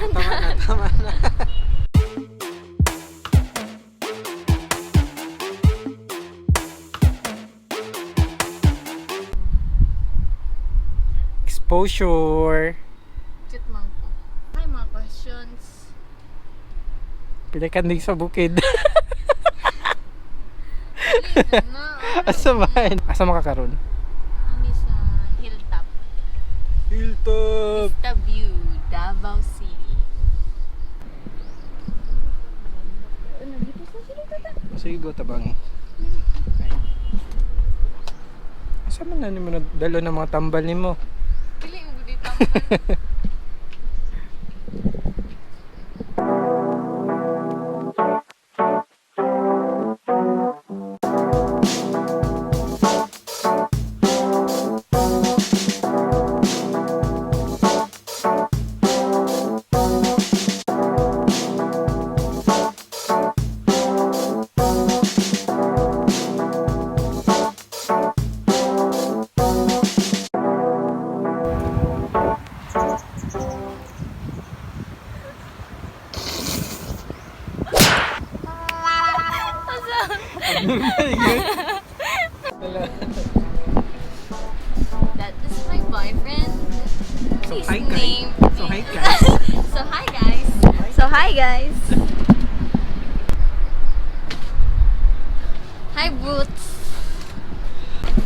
Tama na, tama na. Exposure. Cute man ko. Ay, mga questions. Pila kanding sa bukid. Dili na. Asa ba? Asa makakaroon? Ami sa Hilltop. Hilltop. Vista View, Davao City. Sige, go tabang. Ay. Asa man na nimo dalo ng mga tambal nimo? Dili mo dito. That is my boyfriend. So His hi guys. name So hi guys. So hi guys. So hi guys. Hi Boots.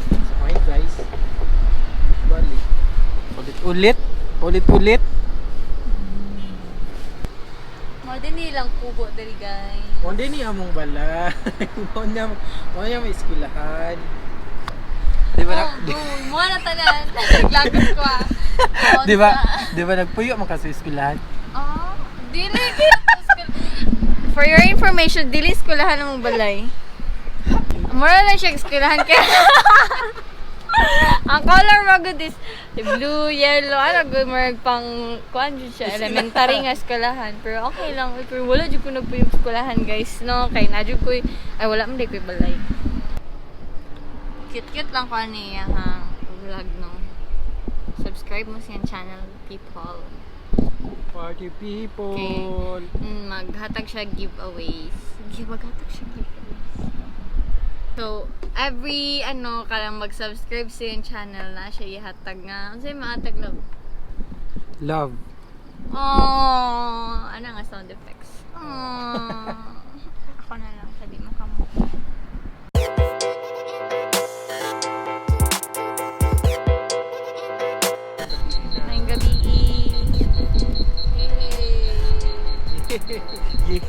So hi guys. Bali. Ulit ulit. Ulit ulit. Mo din nilang kubo diri, guys. Mo din ni among bala. Mo niya may eskwelahan. Di ba na, Oh, oh, mo na tanan. Naglagot ko ah. di ba? Di ba nagpuyo man ka sa eskwelahan? Oh, dili kay. For your information, dili eskwelahan among balay. Mura lang siya eskwelahan kay ang color magud is blue, yellow, ano gud murag pang kuan jud siya, elementary nga eskwelahan. Pero okay lang, pero wala jud ko nagpuyog eskwelahan, guys, no? Kay na jud ko ay wala man di ko balay. Cute cute lang ko niya ha vlog, no. Subscribe mo siyang channel, people. Party people. Maghatag siya giveaways. Maghatag siya giveaways. So, every ano, karang mag-subscribe sa yung channel na siya ihatag nga. Ano sa'yo mahatag, love? Love. Oh, ano nga sound effects? Oh. Ako na lang, sabi mo kamo. Ngayong gabi. Yay!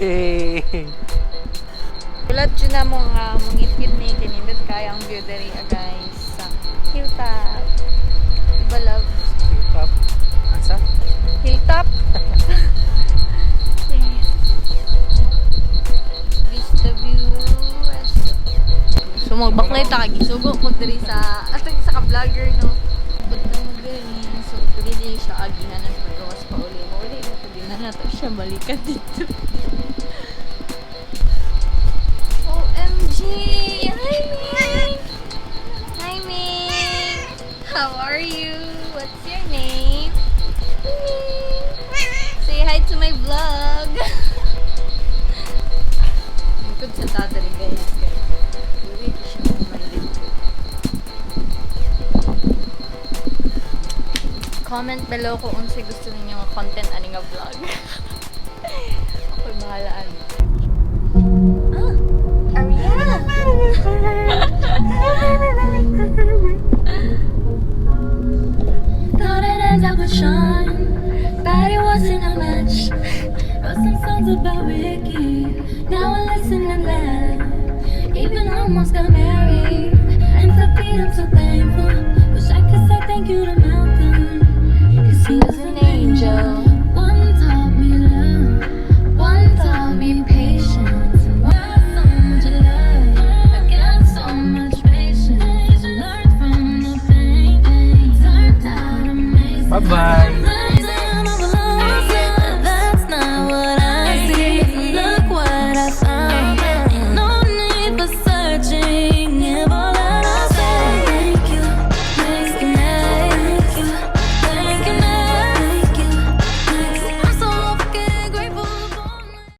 Yay! Ulat dyan na mo nga, mungit-ngit ni kinindot kaya ang view diri ah, guys, sa hilltop. Diba, love? Hilltop. Asa? Hilltop? Vista view. So magbaklay ta kay gisugo ko diri sa atong isa ka vlogger, no. But na mo diri, so pwede din siya agihan ang pagawas pa uli. Mauli na to din na nato siya balikan dito. OMG! Hi, Ming! Hi, Ming! How are you? What's your name? Ming! Say hi to my vlog! Lingkod sa tatari, guys. Guys. Uwi ko siya minded. Comment below kung unsay gusto ninyo nga content ani nga vlog. Ako'y bahalaan. Ah! Ariana! Thought I'd end up with Sean, but it wasn't a match. Wrote some songs about Ricky, now I listen and laugh. Even almost got married, and for Pete I'm so thankful. Wish I could say thank you to Malcolm, 'cause he was an angel. One taught me love, one taught me patience, and one got so much love. I got so much patience. I learned from the pain. Turned out amazing. Bye-bye.